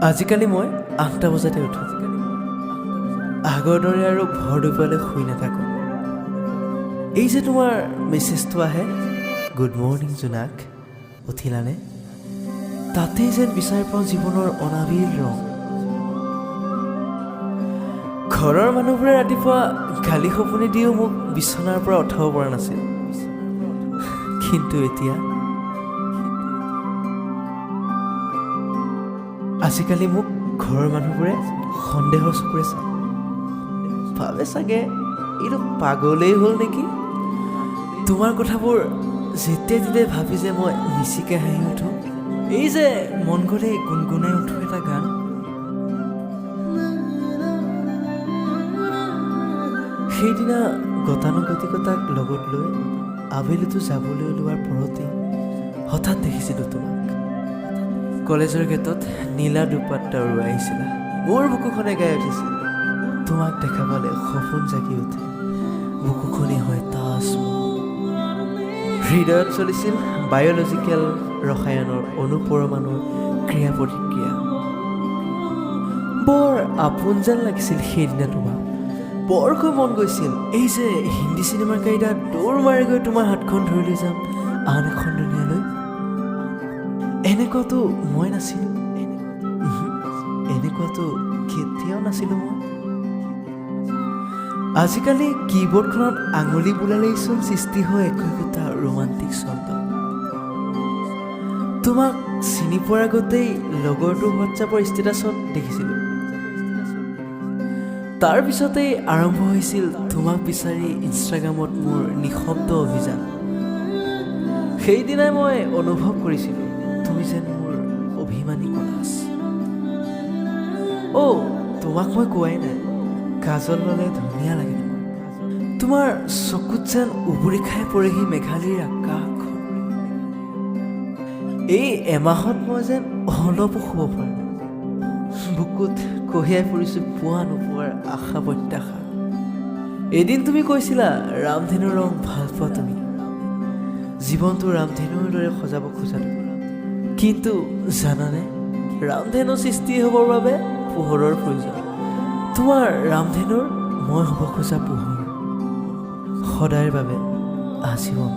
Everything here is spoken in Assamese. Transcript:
আজিকালি মই 8টা বজাতে উঠোঁ। আগৰ দৰে আৰু ভৰ দুপৰলৈ শুই নাথাকোঁ। এই যে তোমাৰ মেছেজটো আহে, "গুড মৰ্ণিং জোনাক, উঠিলানে?" তাতেই যেন বিচাৰি পাওঁ জীৱনৰ অনাবিল ৰং। ঘৰৰ মানুহবোৰে ৰাতিপুৱা গালি শপনি দিও মোক বিচনাৰ পৰা উঠাব পৰা নাছিল। কিন্তু এতিয়া, আজিকালি মোক ঘৰৰ মানুহবোৰে সন্দেহৰ চকুৰে চায়। ভাবে চাগে, এইটো পাগলেই হ'ল নেকি? তোমাৰ কথাবোৰ যেতিয়াই তেতিয়াই ভাবি যে মই মিচিকে হাঁহি উঠোঁ। এই যে মন গ'লেই গুণগুণাই উঠোঁ এটা গান। সেইদিনা গতানুগতিকতাক লগত লৈ আবেলিটো যাবলৈ ওলোৱাৰ পৰতেই হঠাৎ দেখিছিলোঁ তোমাক। কলেজৰ গেটত নীলা দুপাট্টা উৰুৱাই আহিছিলা। মোৰ বুকুখনে গাই উঠিছিল, তোমাক দেখা পালে সপোন জাগি উঠে, বুকুখনেই হয় তাজমহল। হৃদয়ত চলিছিল বায়'লজিকেল ৰসায়নৰ অণুপৰমাণুৰ ক্ৰিয়া প্ৰতিক্ৰিয়া। বৰ আপোন যেন লাগিছিল সেইদিনা তোমাক। বৰকৈ মন গৈছিল, এই যে হিন্দী চিনেমাৰ কাইদাত দৌৰ মাৰি গৈ তোমাৰ হাতখন ধৰি লৈ যাম আন এখন দুনীয়ালৈ। এনেকুৱাতো মই নাছিলোঁ। উহু, এনেকুৱাতো কেতিয়াও নাছিলোঁ মই। আজিকালি কীবৰ্ডখনত আঙুলি বোলালেইচোন সৃষ্টি হয় একো একোটা ৰোমান্টিক ছন্দ। তোমাক চিনি পোৱাৰ আগতেই লগৰটোৰ হোৱাটছআপৰ ষ্টেটাছত দেখিছিলোঁ। তাৰপিছতেই আৰম্ভ হৈছিল তোমাক বিচাৰি ইনষ্টাগ্ৰামত মোৰ নিঃশব্দ অভিযান। সেইদিনাই মই অনুভৱ কৰিছিলোঁ, তুমি যেন মোৰ অভিমানী কলাজ। অ', তোমাক মই কোৱাই নাই, কাজল ল'লে ধুনীয়া লাগে তোমাক। তোমাৰ চকুত যেন উবুৰি খাই পৰেহি মেঘালীৰ আকাশখন। এই এমাহত মই যেন অলপো শুব পৰা নাই। বুকুত কঢ়িয়াই ফুৰিছোঁ পোৱা নোপোৱাৰ আশা প্ৰত্যাশা। এদিন তুমি কৈছিলা, ৰামধেনুৰ ৰং ভাল পোৱা তুমি, জীৱনটো ৰামধেনুৰ দৰে সজাব খোজা তুমি। কিন্তু জানানে, ৰামধেনু সৃষ্টি হ'বৰ বাবে পোহৰৰ প্ৰয়োজন। তোমাৰ ৰামধেনুৰ মই হ'ব খোজা পোহৰ, সদায়ৰ বাবে, আজীৱন।